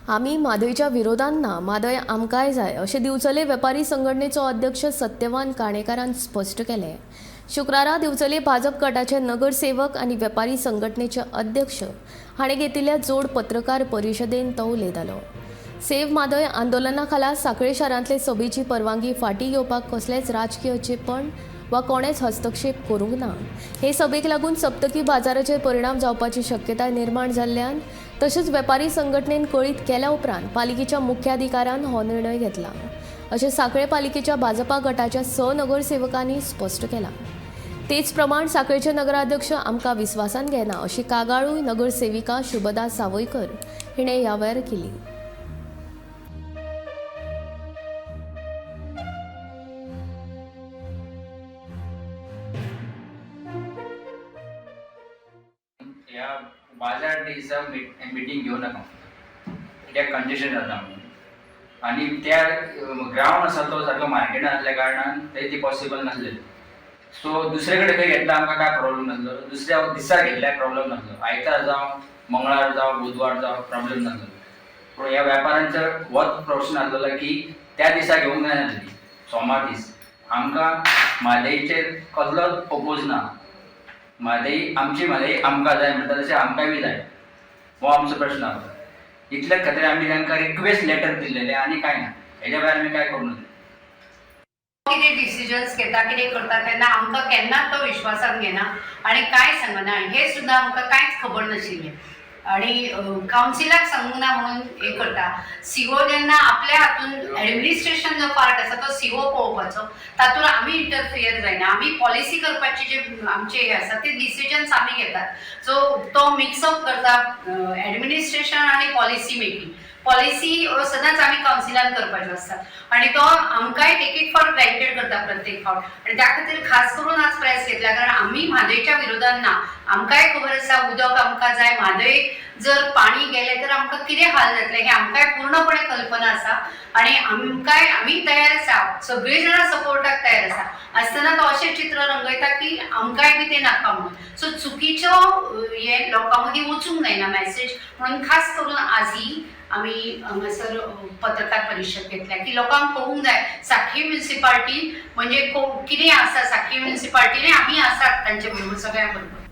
आमी म्हादयच्या विरोधान ना, म्हादय आमकांय जाय अशें दिवचले वेपारी संघटनेचो अध्यक्ष सत्यवान काणेकारान स्पश्ट केलें. शुक्रारा दिवचले भाजप गटाचे नगरसेवक आनी वेपारी संघटनेचे अध्यक्ष हाणें घेतिल्ल्या जोड पत्रकार परिशदेन तो उलयतालो. सेव्ह म्हादय आंदोलना खाला सांखळे शारांतले सभेची परवानगी फाटीं घेवपाक कसलेंच राजकीय चेपण वा कोणेच हस्तक्षेप करूंक ना. हे सभेक लागून सप्तकी बाजाराचेर परिणाम जावपाची शक्यताय निर्माण जाल्ल्यान तशेंच वेपारी संघटनेन कळीत केल्या उपरांत पालिकेच्या मुख्याधिकाऱ्यान हो निर्णय घेतला अशें सांखळे पालिकेच्या भाजपा गटाच्या स नगरसेवकांनी स्पश्ट केलां. तेच प्रमाण सांखळेचे नगराध्यक्ष आमकां विस्वासान घेना अशी कागाळूय नगरसेविका शुभदा सावयकर हिणें ह्या वेळार केली. ह्या बाजार दिसा मिटींग घेवं नाका, कित्याक कंजेशन जाता म्हणून. आनी त्या ग्रावंड आसा तो सारको मार्केटान आसल्या कारणान थंय ती पॉसिबल नासलें. सो दुसरे कडेन खंय घेतला आमकां काय प्रॉब्लम नासलो. दुसऱ्या दिसा घेतल्यार प्रॉब्लम नासलो, आयतार जावं, मंगळार जावं, बुधवार जावं, प्रॉब्लम नासलो. पूण ह्या वेपारांचो होच प्रश्न आसलेलो की त्या दिसा घेवंक जायना ती सोमार दीस. आमकां म्हादयचेर कसलोच ओपोज ना. म्हादय आमची, म्हादय आमकां जाय म्हणटा तशें आमकांय बी जाय हो आमचो प्रश्न आसा. इतल्या खातीर आमी तांकां रिक्वेस्ट लेटर दिल्लेले आनी कांय ना. हेज्या भायर आमी काय करूं नजो. कितें डिसिजन्स घेता, कितें करता तेन्ना आमकां केन्नाच तो विश्वासान घेना आनी कांय सांगना, हें सुद्दां आमकां कांयच खबर नाशिल्लें. आनी कावन्सिलाक सांगूंक ना म्हणून हें करता. सीओ जेन्ना आपल्या हातून एडमिनिस्ट्रेशन जो पार्ट आसा तो सीओ पळोवपाचो, तातूंत आमी इंटरफियर जायना. आमी पॉलिसी करपाची जे आमचे हे आसा ते डिसिजन्स आमी घेतात. सो तो मिक्सअप करता एडमिनिस्ट्रेशन आनी पॉलिसी मेकिंग. पॉलिसी सदांच आमी कावन्सिलान करपाच्यो आसतात आनी तो आमकांय टेक it for granted करता प्रत्येक फावट. आनी त्या खातीर खास करून आज प्रेस घेतला, कारण आमी म्हादयच्या विरोधान ना. आमकांय खबर आसा उदक आमकां जाय. म्हादय जर पाणी गेलें तर आमकां कितें हाल जातले हें आमकांय पूर्णपणे कल्पना आसा आनी आमकांय आमी तयार आसा, सगळीं जाणां सपोर्टाक तयार आसा. आसतना तो अशें चित्र रंगयता की आमकांय बी तें नाका म्हणून. सो चुकीच्यो हें लोकां मदीं वचूंक जायना मॅसेज, म्हणून खास करून आजही आमी हांगासर पत्रकार परिशद घेतल्या की लोकांक कळूंक जाय साखळी म्युनिसिपाल्टी म्हणजे कितें आसा. साखळी म्युनिसिपाल्टीने आमी आसात तांचे बरोबर, सगळ्यां बरोबर.